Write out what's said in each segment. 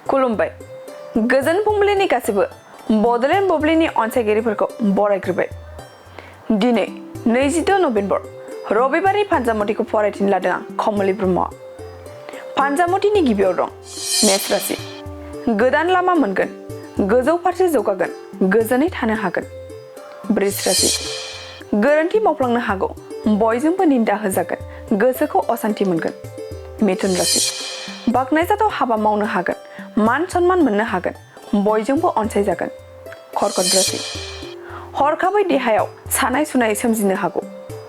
खुलुमबाय गोजोन फुंबिलिनि गासिबो बड'लेण्ड बुब्लिनि अनसायगिरिफोरखौ बरायग्रोबाय दिनै 26 नभेम्बर रबिबारनि फानजामुथिखौ फरायथिनो लादों आं कमलि ब्रह्मआ फानजामुथिनि गिबियाव दं मेष राशि गोदान लामा मोनगोन गोजौ फारसे जौगागोन गोजोनै थानो हागोन वृष राशि गोरोन्थि मावफ्लांनो हागौ बयजोंबो निन्दा होजागोन गोसोखौ असान्ति मोनगोन मिथुन राशि बाखनायजाथाव हाबा मावनो हागोन मान सन्मान मोननो हागोन बयजोंबो अनसायजागोन कर्कट राशि हरखाबै देहायाव सानाय सुनाय सोमजिनो हागौ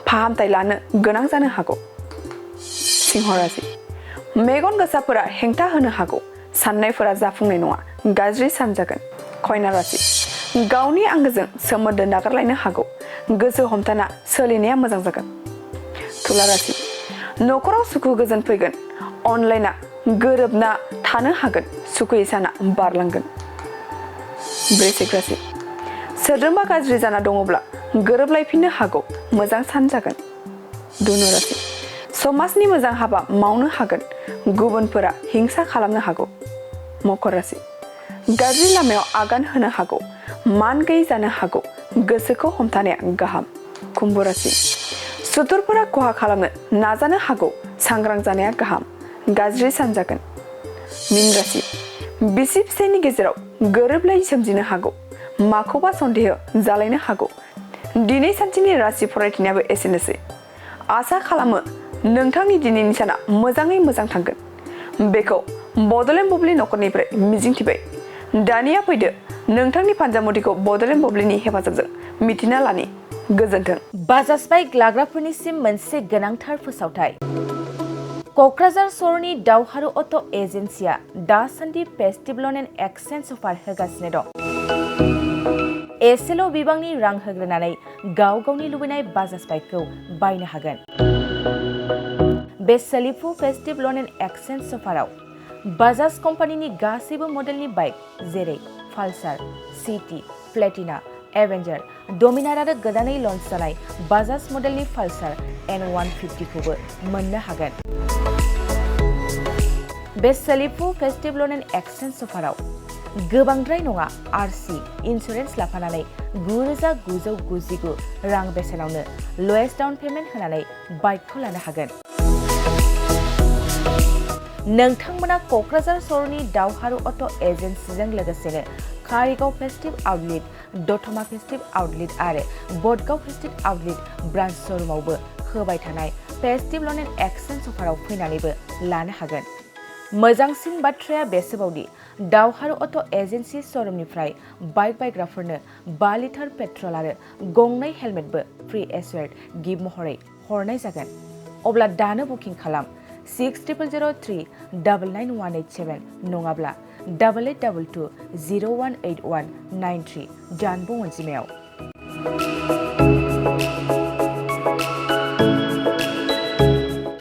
फाहामथाय लानो गोनां जानो हागौ सिंह राशि मेगन गोसाफोरा हेंथा होनो हागौ साननायफोरा जाफुंनाय नङा गाज्रि सानजागोन कन्या राशि गावनि आंगोजों सोमोन्दो नागारलायनो हागौ गोसो हमथाना सोलिनाया मोजां जागोन तुला राशि न'खराव सुखु गोजोन फैगोन अनलायना गोरोबना थानो हागोन सुखुयै साना बारलांगोन वृश्चिक राशि सोद्रोमा गाज्रि जाना दङब्ला गोरोबलायफिननो हागौ मोजां सान जागोन धनु राशि समाजनि मोजां हाबा मावनो हागोन गुबुनफोरा हिंसा खालामनो हागौ मकर राशि गाज्रि लामायाव आगान होनो हागौ मान गैयै जानो हागौ गोसोखौ हमथानाया गाहाम कुम्भ राशि सुथुरफोरा खहा खालामनो नाजानो हागौ सांग्रां जानाया गाहाम गाज्रि सान जागोन मीन राशि बिसि फिसायनि गेजेराव गोरोबलायै सोमजिनो हागौ माखौबा सन्देह जालायनो हागौ दिनै सानसेनि राशि फरायथिनायाबो एसेनोसै आसा खालामो नोंथांनि दिनैनि साना मोजाङै मोजां थांगोन बेखौ बड'लेण्ड बुब्लि नखरनिफ्राय मिजिंथिबाय दानिया फैदो नोंथांनि फानजामुथिखौ बड'लेण्ड बुब्लिनि हेफाजाबजों मिथिना लानि गोजोन्थों बाजाज बाइक लाग्राफोरनिसिम मोनसे गोनांथार फोसावथाय क'क्राझार सहरनि दावहारु अट' एजेन्सिया दासान्दि फेस्टिभ ल'न एन्ड एक्सचेन्ज अफार होगासिनो दं एसेल' बिबांनि रां होग्रोनानै गाव गावनि लुबैनाय बाजाज बाइकखौ बायनो हागोन बे सोलिफु फेस्टिभ ल'न एन्ड एक्सचेन्ज अफाराव बाजाज कम्पानिनि गासैबो मडेलनि बाइक जेरै पालसार सिटि प्लेटिना एवेन्जार डमिनार आरो गोदानै लन्च जानाय बाजाज मडेलनि पालसार N150खौबो मोननो हागोन बे सोलिफु फेस्टिभ ल'न एन्ड एक्सचेन्ज अफाराव गोबांद्राय नङा आरसि इन्सुरेन्स लाफानानै 9,999 रां बेसेनावनो लवेस्ट डाउन पेमेन्ट होनानै बाइकखौ लानो हागोन नोंथांमोना क'क्राझार सहरनि दावहारु अट' एजेन्सिजों लोगोसेनो कारिगाव festive outlet Dotma festive outlet आरो बडगाव फेस्टिभ आउटलेट ब्रान्च श'रुमावबो होबाय थानाय फेस्टिभ ल'न एन्ड एक्सचेन्ज अफाराव फैनानैबो लानो हागोन मोजांसिन बाथ्राया बेसोबावदि दावहारु अट' एजेन्सि श'रुमनिफ्राय बाइक बायग्राफोरनो 5 लिटार पेट्रल आरो गंनै हेलमेटबो फ्रि एसुवेर्ड गिफ्ट महरै हरनाय जागोन अब्ला दानो बुकिं खालाम 6003991187 नङाब्ला 8822 018193 जानबुं अनजिमायाव